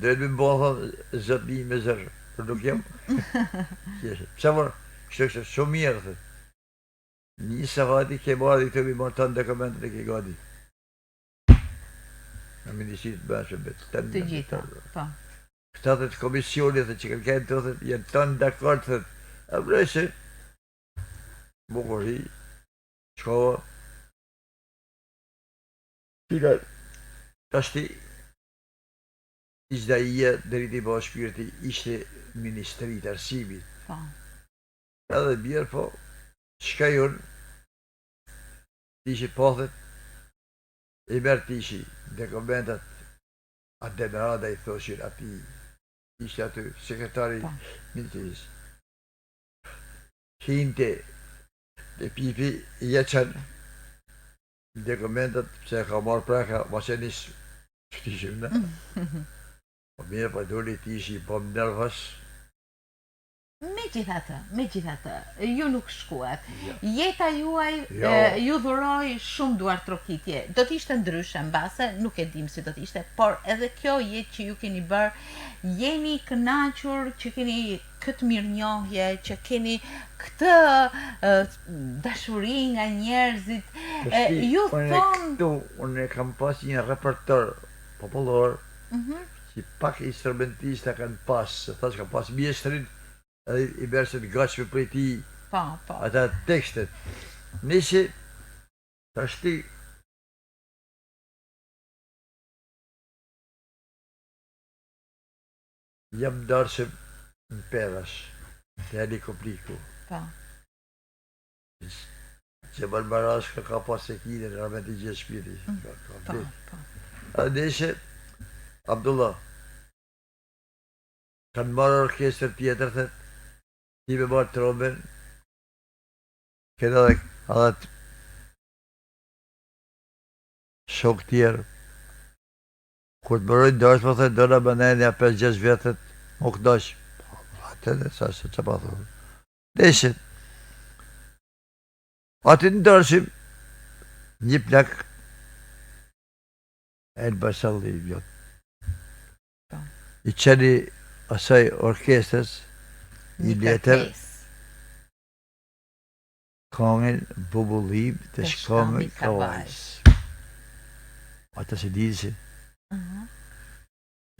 Dhe me më bo, thonë, zotni me zërë, për nuk jam. Qeshe. Pse mërë? Kështu kështu, shumë mirë, thë. Një sahati ke marrë dhe këtu mi marrë tanë dokumentet e ke gati. Në ministri të brendshme me të Të gjitha. Po. Këta dhe të komisionit dhe që kanë qenë të thët, janë tanë dakord thët. A vreshe. Bukuri, shkova. Cila, tashti, Izdaia, deri t'i bo shpirti, ishte ministri të arsimit. Po. Edhe mirë, po, shkaj unë, tishi po thet, i merr tishi dokumentat. Adem Rada i thoshin atij, ishte aty sekretari po. Ministrisë. Hinte te pipi i jeqen dokumentet pse e ka marrë preka, ma që nis që t'ishim ne. Po mirë, po doli ti ishi i bom nervos. Megjithatë, megjithatë, ju nuk shkuat. Jo. Jeta juaj jo. ju dhuroi shumë duartrokitje. Do të ishte ndryshe mbase, nuk e dim si do të ishte, por edhe kjo jetë që ju keni bërë, jeni kënaqur që keni këtë mirënjohje, që keni këtë dashuri nga njerëzit. Ju thonë këtu unë kam pas një repertor popullor. Mm që pak instrumentista kanë pas, se thash kam pas mjeshtrin edhe i merrshin gatshme prej tij po, po. ata tekstet. Nisi, tashti jam n'darsëm në Perash, te Ali Kopliku. Po. Qemal Marash ka pas sekinën, rahmet i gjetë shpirti. Mm. Ka, ka po, po. A neshe, Abdullah, kanë marrë orkestër tjetër, thet, ti me marrë trombën, kena dhe edhe shok tjerë, kur të mërojnë dashtë, më thënë, dona më nenja 5-6 vjetët, më kënaq, atë dhe sa se që pa thonë. Neshe, aty në darsëm, një plak, Elbasalli i vjot. Po. I qeni asaj orkestrës, një letër, kongën Bubullim të shkomë Kavajës. Ata se dinë se, mhm.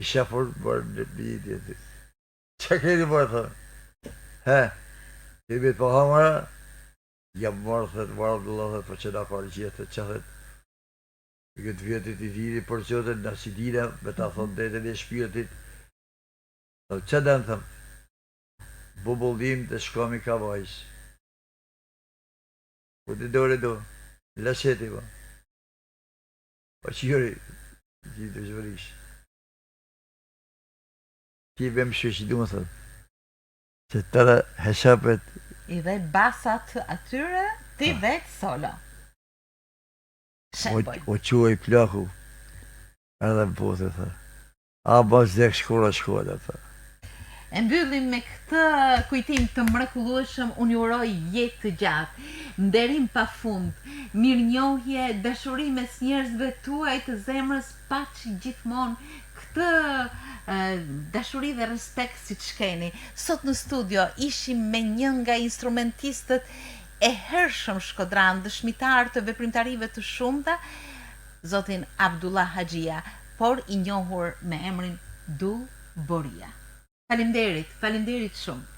i shafur bërë në bidje, Çka keni bërë, thonë? He, kemi të pahamara, jam marrë, thët, marrë Abdullah, thët, po që na ka gjithë, thët, që thët, këtë vjetit i dini për zotin, na si dina, me ta thonë drejtën e shpirtit, thët, që den, thëm, bubullim të shkomi Kavajës. Po të dore do, laseti, po. Po që jori, gjithë të zhvërish. Ti vem shyqë du më thënë, se tëra hesapet... I dhe basat atyre, ti vetë solo. Shembuj. O quaj plaku, edhe më puthi, thë. A, bas dek shkora shkoda, thë. E mbyllim me këtë kujtim të mrekullueshëm, unë ju uroj jetë të gjatë, nderim pa fund, mirënjohje, dashuri mes njerëzve tuaj të zemrës paç gjithmonë këtë dashuri dhe respekt siç keni. Sot në studio ishim me një nga instrumentistët e hershëm shkodran, dëshmitar të veprimtarive të shumta, zotin Abdullah Haxhia, por i njohur me emrin Dull Boria. Faleminderit, faleminderit shumë.